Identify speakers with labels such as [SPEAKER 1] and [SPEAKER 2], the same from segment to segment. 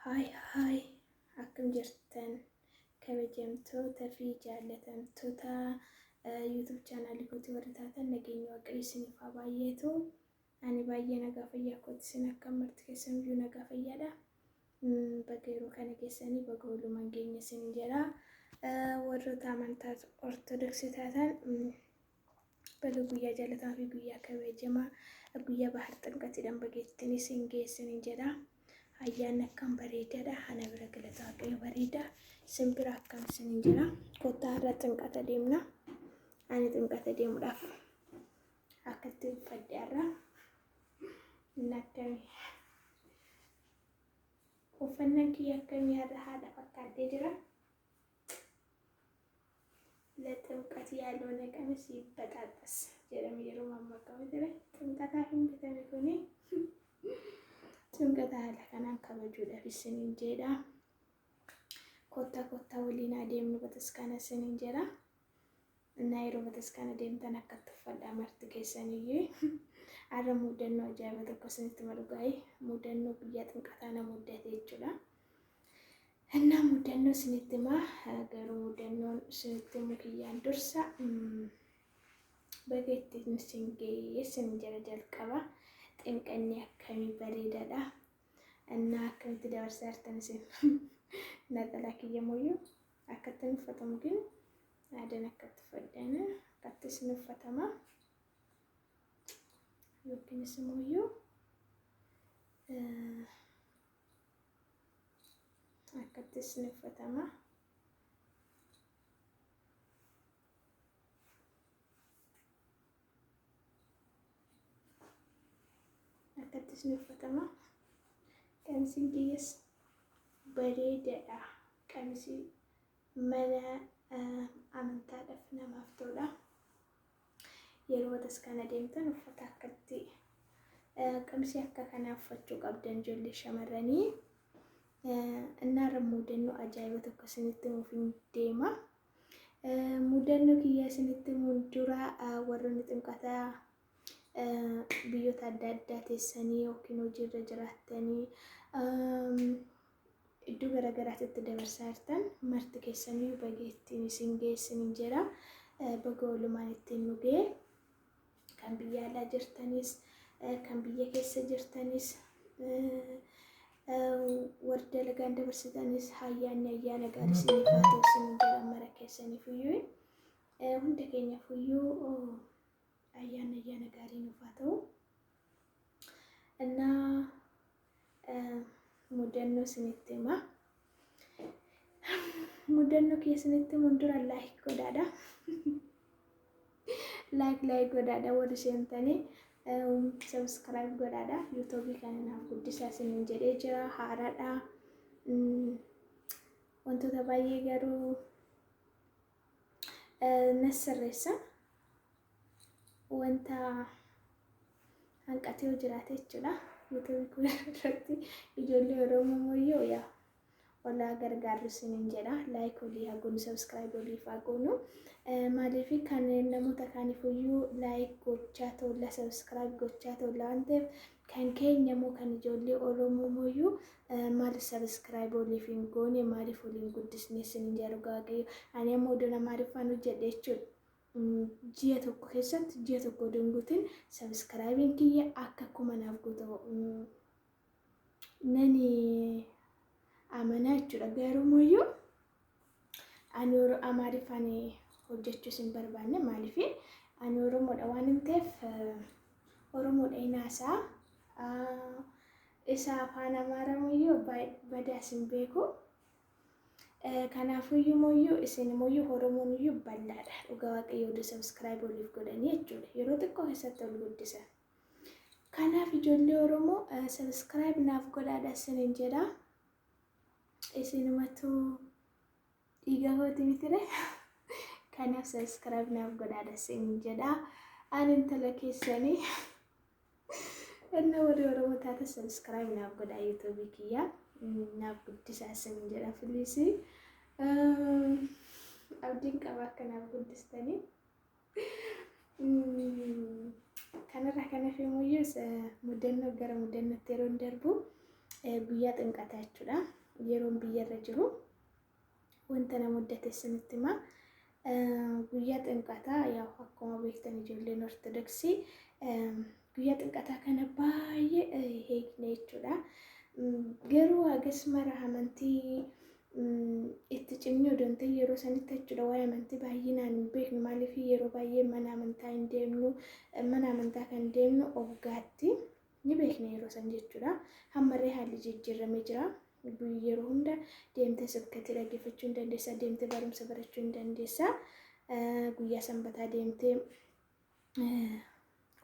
[SPEAKER 1] Hi hi, akkam jirtan kabajamtoota fi jaallatamtoota YouTube chaanaalii kootii warri taatan, nageenya Waaqayyo isiniif haa baay'atu. Ani baay'ee nagaa fayyaa kooti, isin akkam? Marti keessan iyyuu nagaa fayyaadha. Baga yeroo kana keessanii, baga walumaan geenye isin jedha. Warroota amantaa Ortodoksii taatan, baga guyyaa jaallatamaa fi guyyaa kabajamaa, guyyaa Bahar Ximqatiidhaan bageettiin isin geessin jedha. Ayyaanni akkam bareedaadha. Ana bira galata Waaqayyo bareeda. Isin bira akkam isin jedha. Kottaa, har'a ximqata deemna. Ani ximqata deemuudhaaf akkatti uffadhe har'a. Inni akkamii? Uffannaan kiyya akkamii har'a? Haadha fakkaatee jira. ለጥምቀት ያልሆነ ቀሚስ ይበጣጠስ jedhame yeroo mammaakamu ture. Ximqataaf hin bitame kuni. Ximqata haala kanaan kabajuudhaaf isiniin jedha. Kottaa, kottaa, waliin adeemnu bataskaana isiniin jedha. እና yeroo bataskaana deemtan akkatti uffadhaa marti keessaniyyuu. Har'a mudannoo ajaa'iba tokko isinitti malu gaa'ee, mudannoo guyyaa ximqataa na muddate jechuudha. እና mudannoo isinitti himaa, garuu mudannoon isinitti himu kiyyaan dursa baga ittiin isin ga'ee isin jala jalqaba. Ximqanni akkamii bareedaadha. እና akkamitti dabarsaa jirtan isin? Naxalaa kiyya mooyyuu akkattiin uffatamu ግን aadaan akkatti uffadhan, akkatti isin uffatama yookiinis immoo akkatti isin uffatama. Akkatti isin uffatama. Qamisiin kiyyas bareedaadha. Qamisii mana amantaadhaaf namaaf ta'udha. Yeroo bataskaana deemtan uffata akkatti, qamisii akka kanaa uffachuu qabdan, ijoollee shamarranii. Innaarra mudannoo ajaa'iba tokko isinitti himuuf hin deema. Mudannoo kiyya isinitti himuun dura, warroonni ximqataa biyyoota adda addaa teessanii yookiin hojiirra jiraattanii iddoo garaagaraatti dabarsaa jirtan marti keessanii baga ittiin isin geessiniin jedha. Baga walumaan ittiin nu ga'e. Kan biyya alaa jirtanis, kan biyya keessa jirtanis, warri dalagaan dabarsitanis, ayyaanni ayyaana gaarii isiniif haa ta'u isiniin jedha mara keessaniif iyyuu. Hunda keenyaaf iyyuu ayyaanni ayyaana gaarii nuuf haa ta'u. እና mudannoo isinitti hima. Mudannoo kiyya isinitti himuun dura like godhaadha. Like, like godhaadha, warri seentanii subscribe godhaadha. Yuutuubii kana naaf guddisaa isiniin jedhee jira. Haaraadha. Wantoota baay'ee garuu na sirreessa. Wanta hanqatee yoo jiraate jechuudha. Yuutuubii kun irratti ijoollee Oromoo mooyyoo yaa olaa gargaarru isiniin jedha. Like olii haa goonu, subscribe oliif haa goonu. Maaliif kan namoota kaaniif iyyuu like gochaa tolla, subscribe gochaa tolla waan ta'eef, kan keenya immoo, kan ijoollee Oromoo mooyyuu maaliif subscribe oliif hin goone, maaliif oliin guddisne isiniin jedhu gaagee. Ani ammoo iddoo Amaariffaan hojjedhe jechuudha. Ji'a tokko keessatti, ji'a tokko dunguutiin subscribeiin kiyya akka 1000 naaf guutu nani amanaa jechuudha. Garuu mooyyuu ani Amaariffaan hojjechuus hin barbaanne. Maaliif? Ani Oromoodha waan hin ta'eef, Oromoodha hinaasaa. Isa afaan Amaaraa mooyyuu badaas hin beeku. Kanaafuyyuu mooyyuu isin mooyyuu Oromoon iyyuu bal'aadha. Dhugaa Waaqayyoo oduu subscribe oliif godhanii jechuudha. Yeroo xiqqoo keessatti ol guddisan. Kanaaf ijoollee Oromoo, subscribe naaf godhaadha isiniin jedha. Isinumatu dhiiga kooti mitire. Kanaaf subscribe naaf godhaadha isiniin jedha. Ani intala keessanii. Inni warri Oromoo taate subscribe naaf godhaa, yuutuubii kiyya naaf guddisaa isiniin jedha, please. Abdiin qaba akka naaf guddistanii. Kanarraa kan hafe immoo mudannoo, gara mudannootti yeroo darbu, Guyyaa xinqataa jechuudha. Yeroon biyyarra jiru wanta na muddate isinitti hima. Guyyaa xinqataa yaa akkuma beektan ijoolleen Ortodoksii guyyaa xinqataa kana baay'ee eegne jechuudha. Garuu hagas mara amantii itti cimnee odoo hin ta'in yeroo sanitti jechuudha, waa'ee amantii baay'inaan hin beeknu. Maaliif? Yeroo baay'ee mana amantaa hin deemnu. Mana amantaa kan deemnu hoggaatti ni beekna yeroo san jechuudha. Ammarree haalli jijjiiramee jira. Yeroo hunda deemtee sibkatii dhaggeeffachuu hin dandeessa, deemtee barumsa barachuu hin dandeessa, guyyaa sanbataa deemtee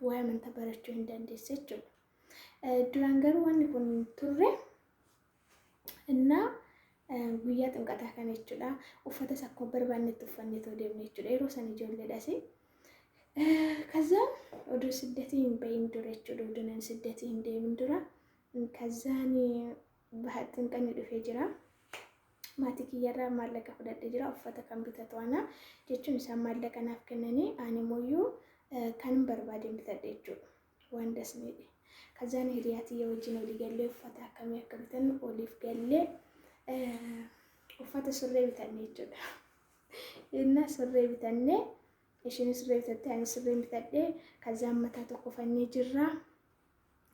[SPEAKER 1] waa'ee amantaa barachuu hin dandeessa jechuudha. Duraan garuu wanni kun turre innaa guyyaa xinqataa kana jechuudha. Uffatas akkuma barbaannetti uffannee too deemne jechuudha. Yeroo san ijoolleedhas. ከዛ odoo siddatii hin bahin dura jechuudha. Odoo nan siddatii hin deemin dura. Kazaan xinqanni dhufee jira. Maatii kiyyarraa maallaqa fudhadhee jira. Uffata kan bitatu ana jechuun isaan maallaqa naaf kennanii ani immoo kan barbaadeen bitadhe jechuudha. Waan dasneedhe. Kazaan hiriyaa tiyya wajjin olii gallee uffata akkamii akka bitannu oliif gallee uffata surree bitanne jechuudha. Innaa surree bitannee, isheen surree bitattee, ani surree bitadhee, kazaan mataa tokko uffannee jirra.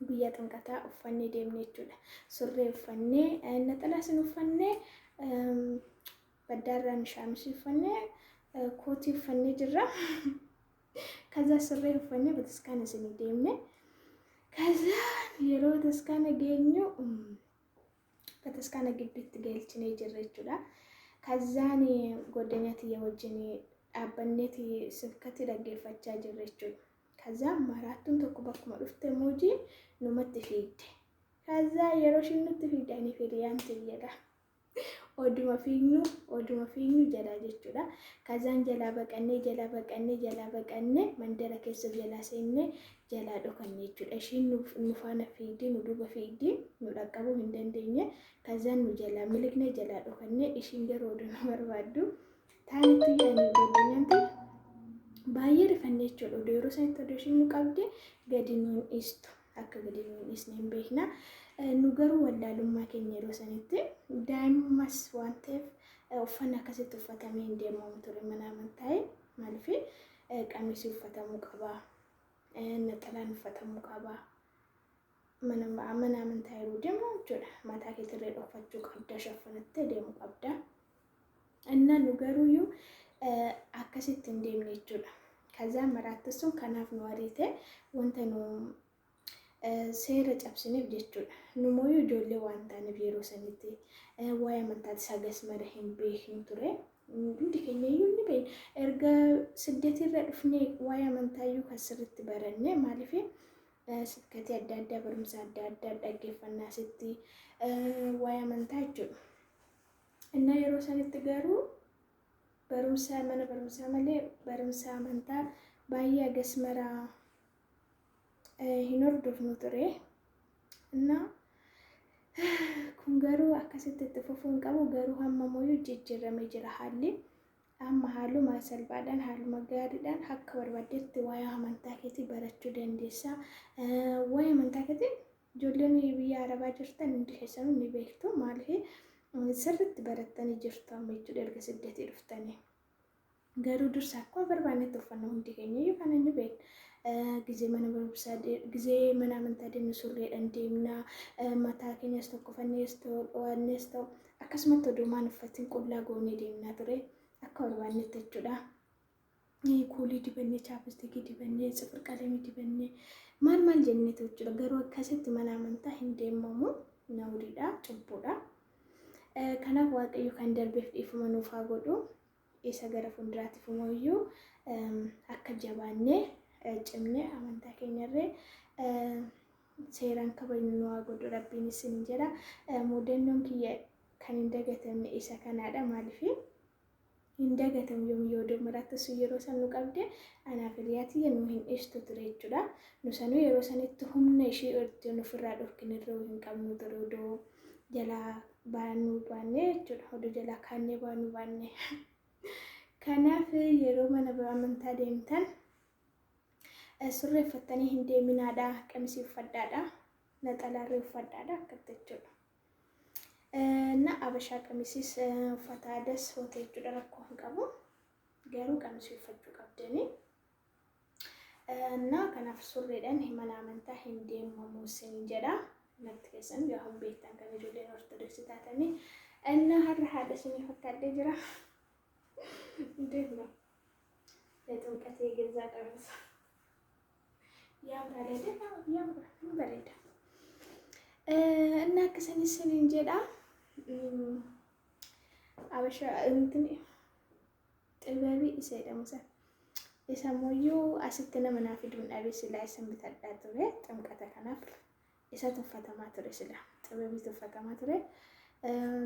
[SPEAKER 1] Guyyaa xinqataa uffannee deemne jechuudha. Surree uffannee, naxalaa sin uffannee, baddaarraan shaamishii uffannee, kootii uffannee jirra. ከዛ surree uffannee bataskaana isinii deemne. ከዛ yeroo bataskaana geenyu bataskaana gidduutti galchinee jirra jechuudha. Kazaan goddanyaa tiyya wajjin dhaabbanneeti sibkatti dhaggeeffachaa jirra jechuudha. ከዛ maraattuun tokko bakkuma dhufte moojii numatti fiigde. ከዛ yeroo ishiin nutti fiigde ani hiriyaan tiyyadha. Oduma fiignu oduma fiignu jalaa jechuudha. Kazaan jalaa baqannee, jalaa baqannee, jalaa baqannee, mandara keessa jalaa seennee jalaa dhokanne jechuudha. Ishiin nu faana fiigdi, nu duuba fiigdi, nu dhaqqabuu hin dandeenye. Kazaan nu jalaa miliqnee jalaa dhokannee, ishiin garuu oduu nu barbaaddu. Taanitti yaani goddanyanti baay'ee rifannee jechuudha. Oduu yeroo sanitti oduu ishiin nu qabde gadi nu hin dhiistu. Akka gadi nu hin dhiisne hin beekna. Nu garuu wallaalummaa keenya yeroo sanitti daa'immas waan ta'eef uffanni akkasitti uffatamee hin deemamu ture mana amantaa. Maaliif? Qamisii uffatamuu qaba. Naxalaan uffatamuu qaba. Mana amantaa yeroo deemu jechuudha. Mataa keetirree dhokfachuu qabda, shaffanattee deemuu qabda. Innaa nu garuuyyuu akkasitti hin deemne jechuudha. ከዛ maraatti sun kanaaf nu ariite, wanta nu seera cabsineef jechuudha. Numooyyuu ijoollee waan taaneef yeroo sanitti waa'ee amantaatti sagas mara hin beeknu ture. Hundi keenya iyyuu ni beekna. Erga siddeetirra dhufnee waa'ee amantaayyuu kan sirriitti baranne. Maaliif? Sibkatii adda addaa, barumsa adda addaa dhaggeeffannaa sitti waa'ee amantaa jechuudha. Innaa yeroo sanitti garuu barumsa mana barumsaa malee barumsa amantaa baay'ee hagas mara hin hordofnu ture. Innaa kun garuu akkasitti itti fufuu hin qabu. Garuu hamma mooyyuu jijjiiramee jira haalli. Amma haaluma salphaadhaan, haaluma gaariidhaan akka barbaaddetti waa'ee amantaa keetii barachuu dandeessa. Waa'ee amantaa keetii ijoolleen biyya arabaa jirtan hundi keessanuu ni beektu. Maaliif? Sirriitti barattanii jirtu amma jechuudha erga siddatii dhuftanii. Garuu dursa akkuma barbaannetti uffanna hundi keenya iyyuu kan inni beekna. Gizee mana barumsaa, gizee mana amantaa deemnu surreedhaan deemna. Mataa keenyas tokkofannees ta'u dho'annees ta'u akkasumatti odumaan uffatiin qullaa goonee deemnaa ture akka barbaannetti jechuudha. Kuulii dibannee, chapstickii dibannee, tsifir qalamii dibannee, maal maal jenneetu jechuudha. Garuu akkasitti mana amantaa hin deemamu. Nawriidha, cubbuudha. Kanaaf Waaqayyo kan darbeef dhiifama nuuf haa godhu. Isa gara fuulduraatiif immoo akka jabaannee cimnee amantaa keenyarree seeraan kabajnu nu haa godhu Rabbiin isin jedha. Mudannoon kiyya kan hin dagatamne isa kanaadha. Maaliif hin dagatamu? Yoomiyyuu odoo maraatti sun yeroo san nu qabde anaaf hiriyaa tiyya nu hin dhiistu ture jechuudha. Nu sanuu yeroo sanitti humna ishii ittiin ofirraa dhorkinirra hin qabnu ture, odoo jalaa baanuu baannee jechuudha. Odoo jalaa kaannee baanuu baannee. Kanaaf yeroo mana amantaa deemtan surree uffattanii hin deeminaadha. Qamisii uffadhaadha. Naxalaarree uffadhaadha akkatti jechuudha. Abashaa qamisiis uffata aadaas hootee jechuudha rakkoo hin qabu. Garuu qamisii uffachuu qabdanii. እና kanaaf surreedhaan mana amantaa hin deemamu sin jedha. Natti keessan yaa hin beektan kan ijoolleen ortodoksii taatanii. እና har'a haadha isinii fakkaadhee jira. እንዴት ነው ለጥምቀት የገዛ ቀሚስ ያምራል አይደል? ያምራል፣ bareeda. እና akkasanii isiniin jedha. Abasha እንትን xibabii isa jedhamu sana. Isa ammoo asitti nama naa fiduun dhabe silaa isan bitadhaa ture ximqata kanaaf isa tuffatamaa ture sila xibabii tuffatamaa ture.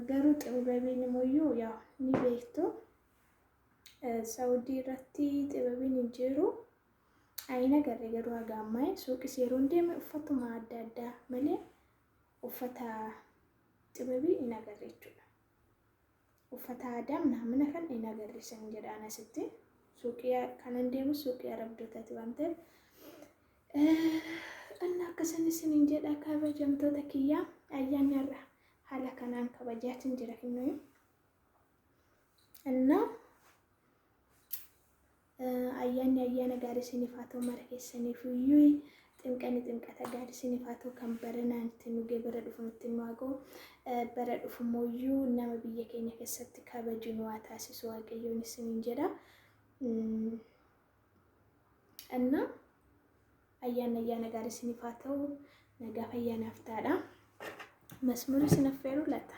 [SPEAKER 1] Garuu xibabiin immoo yaa ni beektu Saawudii irratti xibabiin hin jiru. Ayin agarre garuu haga ammaa suuqis yeroo deeme uffatuma adda addaa malee uffata xibabii hin agarre jechuudha. Uffata aadaa naamna kan hin agarre san jedhaan asitti. Suuqii kanan deemu suuqii arabdootaati waan ta'eef. እና akkasuma isiniin jedha kabajamtoota kiyyaa ayyaanni har'a haala kanaan kabajaatiin jira kinnuyi. እና ayyaanni ayyaana gaarii isiniif haa ta'u mara keessaniif iyyuu ximqanni ximqata gaarii isiniif haa ta'u kan baranaan itti nu ga'e bara dhufu itti nu haa ga'u bara dhufu immoo nama biyya keenya keessatti kabaju nu haa taasisu waaqayyoon isiniin jedha. እና ayyaanni ayyaana gaarii isiniif haa ta'u nagaaf ayyaanaaf ta'aadha. Masmuri isin affeeru laata?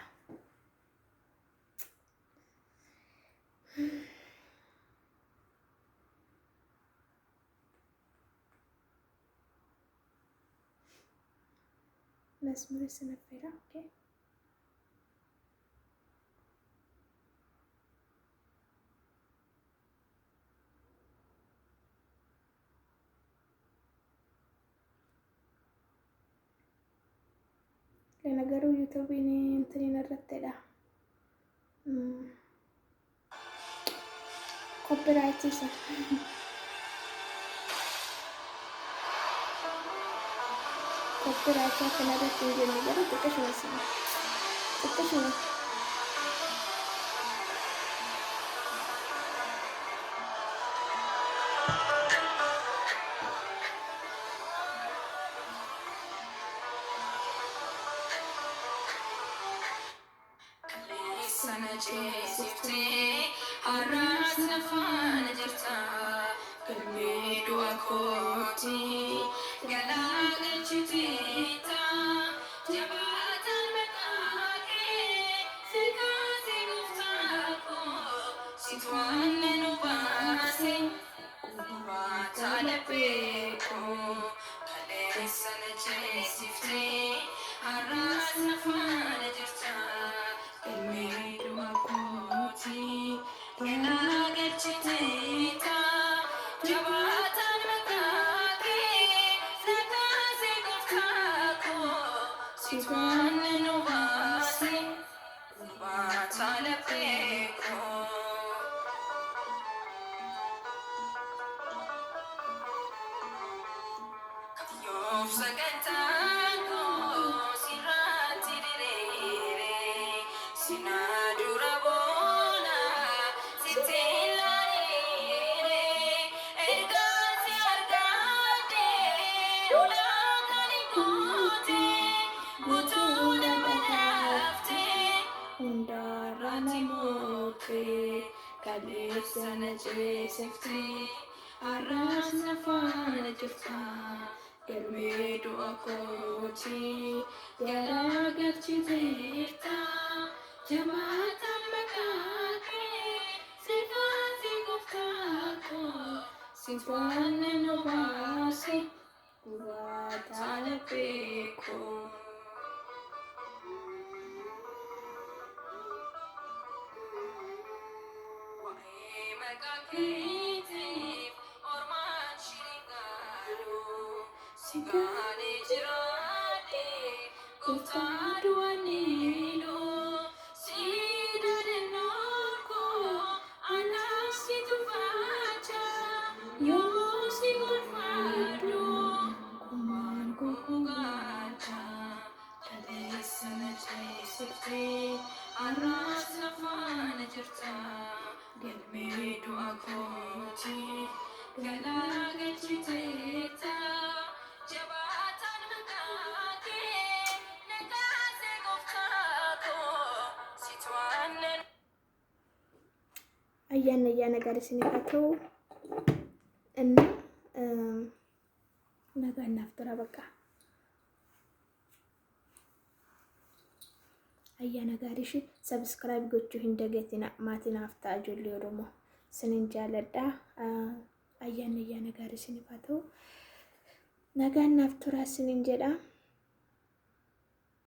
[SPEAKER 1] Masmuri isin affeera? Okay. ለነገሩ ዩቱቢን እንትኔን irrattidha. Copyright isa. Copyright akkana irratti hin jenne garuu xiqqishuma isin xiqqishuma.
[SPEAKER 2] Sana ceesiftee har'as na faana jirta galmee du'a kooti galaa galchiteeta jabaataan maqaa kee si kaasee gooftaa koo si to'anna nu baase gubaataa laphee koo kaleessa na ceesiftee har'as na faana jirta. Galmee du'a kooti galaa galchiteeta jabaataan maqaa kee na kaasee gooftaa koo si to'anna nu baase gubaataa laphee koo. Yoof sagantaan koo sirraatti diriire sinaa dura boona sitti ilaalee ergaa si argaadhe ulaa kan hin goote guutuu nama dhaafte hundaarraa namoota kaleessa na ceesiftee har'as na faana jirta. Galmee du'a kooti garaa galchiteerta jabaataan maqaa kee si kaasee gooftaa koo si to'anna nu baase gubaataa laphee koo. Waa'ee maqaa keetiif ormaan shiringaalu si gaalee jiraadhe gooftaa du'aniilu si daadannoo koo anaaf si tuffacha yommuu si gorfadhu kumaan koo gaacha kaleessa na ceesiftee Har'as na faana jirta. Galmee du'a kooti galagalchiteetta. Jabaataan maqaa kee na kaase gooftaa koo situ aannan.
[SPEAKER 1] Ayyaanni ayyaana gaarii isiniif haa ta'u እና nagaan naaf tura በቃ ayyaana gaarii ishee subscribe gochuu hin dagatina maatii naaf ta'a ijoollee Oromoo isinin jaaladha. Ayyaanni ayyaana gaarii isiniif haa ta'u. Nagaan naaf tura isinin jedha.